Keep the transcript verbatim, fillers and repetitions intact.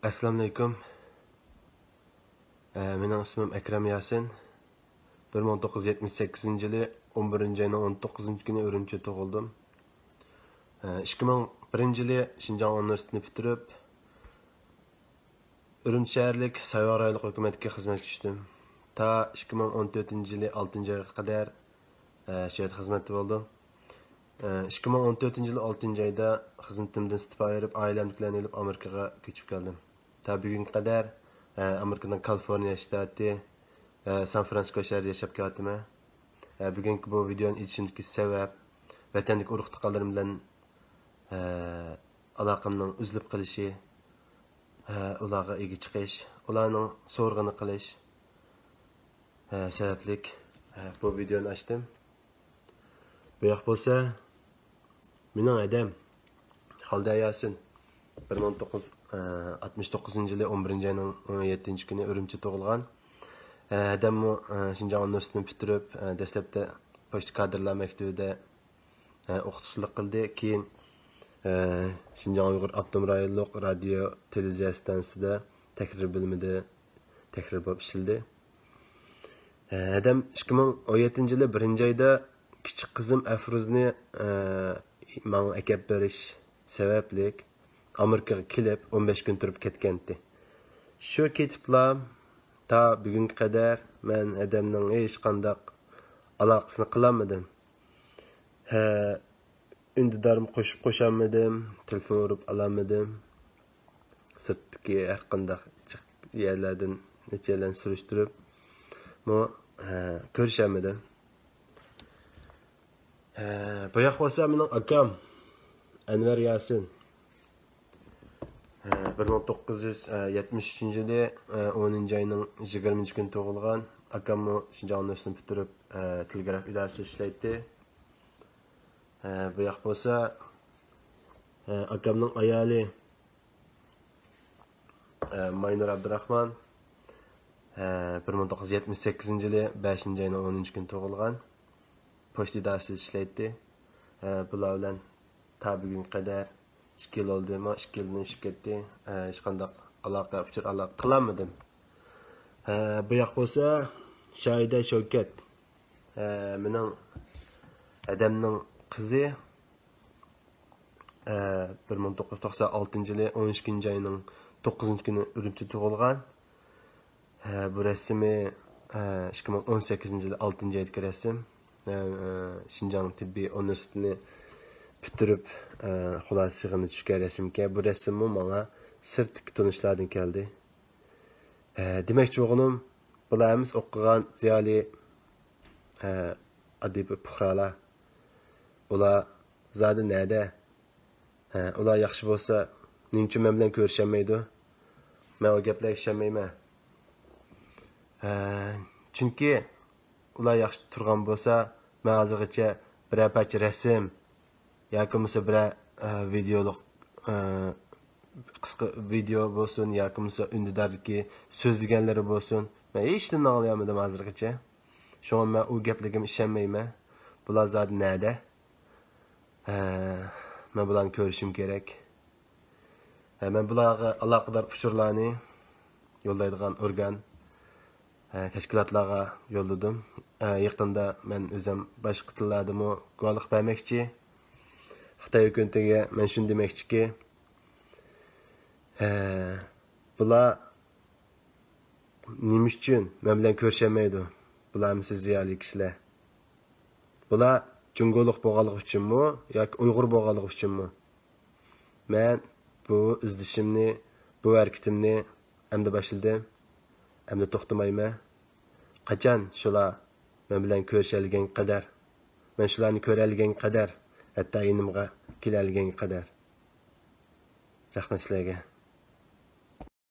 ئەسسالامۇئەلەيكۇم. ئە، مېنىڭ ئىسمىم ئەكرەم ياسىن. بىر مىڭ توققۇز يۈز يەتمىش سەككىزىنچى يىلى ئون بىرىنچى ئاينىڭ ئون توققۇزىنچى كۈنى ئۈرۈمچىدە تۇغۇلدۇم. ئە، ئىككى مىڭ بىرىنچى يىلى شىنجاڭ ئۇنىۋېرسىتېتىنى پۈتتۈرۈپ، ئۈرۈمچى شەھەرلىك ساياھەت رايونلۇق ھۆكۈمەتكە خىزمەتكە چۈشتۈم. تا ئىككى مىڭ ئون تۆتىنچى يىلى ئالتىنچى ئايغا قەدەر، ئە، شۇ يەردە خىزمەتتە بولدۇم. ئىككى مىڭ ئون تۆتىنچى يىلى ئالتىنچى ئايدا خىزمىتىمدىن ئىستېپا بېرىپ، ئائىلەمدىكىلەرنى ئېلىپ ئامېرىكىغا كۆچۈپ كەلدىم. تا بۈگۈنگە قەدەر، ئە، ئامېرىكىنىڭ كالىفورنىيە شتاتى، ئە، سان فرانسىسكو شەھىرىدە ياشاپ كېلىۋاتىمەن. ئە، بۈگۈنكى بۇ ۋىدېئونى ئېلىشىمدىكى سەۋەب، ۋەتەندىكى ئۇرۇق-تۇغقانلىرىم بىلەن، ئە، ئالاقەمنىڭ ئۈزۈلۈپ قېلىشى، ئە، ئۇلارغا ئىگە چىقىش، ئۇلارنىڭ سورىقىنى قىلىش، ئە، سەۋەبلىك، ئە، بۇ ۋىدېئونى ئاچتىم. بۇ ياق بولسا، مېنىڭ ھەدەم، خالدە ياسىن. بىر مىڭ توققۇز يۈز ئاتمىش توققۇزىنچى يىلى ئون بىرىنچى ئاينىڭ ئون يەتتىنچى كۈنى ئۈرۈمچىدە تۇغۇلغان. ھەدەممۇ شىنجاڭ ئۇنىۋېرسىتېتىنى پۈتتۈرۈپ، دەسلەپتە پوچتا كادىرلار مەكتىۋىدە ئوقۇتقۇچىلىق قىلدى. كېيىن شىنجاڭ ئۇيغۇر ئاپتونوم رايونلۇق رادىيو تېلېۋىزىيە ئىستانسىسىدا تەھرىر بۆلۈمىدە تەھرىر بولۇپ ئىشلىدى. ھەدەم ئىككى مىڭ ئون يەتتىنچى يىلى بىرىنچى ئايدا كىچىك قىزىم ئەفرۇزنى، ئە، ماڭا ئەكەپ بېرىش سەۋەبلىك ئامېرىكىغا كېلىپ، ئون بەش كۈن تۇرۇپ كەتكەنتى. شۇ كېتىپلا تا بۈگۈنگە قەدەر مەن ھەدەمنىڭ ھېچقانداق ئالاقىسىنى قىلالمىدىم. ھە، ئۈندىدارمۇ قوشۇپ قوشالمىدىم، تېلېفون ئۇرۇپ ئالالمىدىم. سىرتتىكى ھەر قانداق جىق يەرلەردىن نەچچە يەرلەرنى سۈرۈشتۈرۈپمۇ، ھە، كۆرۈشەلمىدىم. ھە، بۇ ياق بولسا مېنىڭ ئاكام ئەنۋەر ياسىن. ھە، بىر مىڭ توققۇز يۈز يەتمىش ئۈچىنچى يىلى ئونىنچى ئاينىڭ يىگىرمىنچى كۈنى تۇغۇلغان. ئاكاممۇ شىنجاڭ ئۇنىۋېرسىتېتىنى پۈتتۈرۈپ، تېلېگراف ئىدارىسىدا ئىشلەيتتى. ھە، بۇ ياق بولسا، ھە، ئاكامنىڭ ئايالى، ھە، ماينۇر ئابدۇراخمان. ھە، بىر مىڭ توققۇز يۈز يەتمىش سەككىزىنچى يىلى بەشىنچى ئاينىڭ ئونىنچى كۈنى تۇغۇلغان. پوچتا ئىدارىسىدا ئىشلەيتتى. ھە، بۇلار بىلەن تا بۈگۈنگە قەدەر ئىككى يىل بولدى، ما ئىككى يىلدىن ئېشىپ كەتتى. ھە، ھېچقانداق ئالاقە، ئۇچۇر ئالاقە قىلالمىدىم. ھە، بۇ ياق بولسا شاھىدە شەۋكەت. ئە، مېنىڭ ھەدەمنىڭ قىزى، ئە، بىر مىڭ توققۇز يۈز توقسان ئالتىنچى يىلى ئون ئىككىنچى ئاينىڭ توققۇزىنچى كۈنى ئۈرۈمچىدە تۇغۇلغان. ئە، بۇ رەسىمى، ئە، ئىككى مىڭ ئون سەككىزىنچى يىلى ئالتىنچى ئايدىكى رەسىم. ئە، ئە، شىنجاڭ تېببىي ئۇنىۋېرسىتېتىنى پۈتتۈرۈپ، ئە، خۇلاسە يىغىنىدا چۈشكەن رەسىمكەن. بۇ رەسىممۇ ماڭا سىرتتىكى تونۇشلاردىن كەلدى. ئە، دېمەكچى بولغىنىم، بۇلار ھەممىسى ئوقۇغان زىيالىي، ئە، ئاددىي بىر پۇقرالار. ئۇلار زادى نەدە؟ ھە، ئۇلار ياخشى بولسا، نېمە ئۈچۈن مەن بىلەن كۆرۈشەلمەيدۇ؟ مەن ئۇ گەپلەرگە ئىشەنمەيمەن. ھە، چۈنكى ئۇلار ياخشى تۇرغان بولسا، مەن ھازىرغىچە بىرەر پارچە رەسىم ياكى بولمىسا بىرەر، ئە، ۋىدېئولۇق، ئە، قىسقا ۋىدېئو بولسۇن ياكى بولمىسا ئۈندىداردىكى سۆزلىگەنلىرى بولسۇن، مەن ھېچنېمىنى ئاڭلىيالمىدىم ھازىرغىچە. شۇڭا مەن ئۇ گەپلىرىگىمۇ ئىشەنمەيمەن. بۇلار زادى نەدە؟ ھە، مەن بۇلارنى كۆرۈشۈم كېرەك. ھە، مەن بۇلارغا ئالاقىدار ئۇچۇرلارنى يوللايدىغان ئورگان، ھە، تەشكىلاتلارغا يوللىدىم. ھە، يېقىندا مەن ئۆزۈم باشقا تىللاردىمۇ گۇۋاھلىق بەرمەكچى. خىتاي ھۆكۈمىتىگە مەن شۇنى دېمەكچىكى، ھە، بۇلار نېمە ئۈچۈن مەن بىلەن كۆرۈشەلمەيدۇ؟ بۇلار ھەممىسى زىيالىي كىشىلەر. بۇلار جۇڭگولۇق بولغانلىقى ئۈچۈنمۇ ياكى ئۇيغۇر بولغانلىقى ئۈچۈنمۇ؟ مەن بۇ ئىزدىشىمنى، بۇ ھەرىكىتىمنى ئەمدى باشلىدىم. ئەمدى توختىمايمەن. قاچان شۇلار مەن بىلەن كۆرۈشەلىگەنگە قەدەر، مەن شۇلارنى كۆرەلىگەنگە قەدەر، ھەتتا يېنىمغا كېلەلىگەنگە قەدەر. رەھمەت سىلەرگە.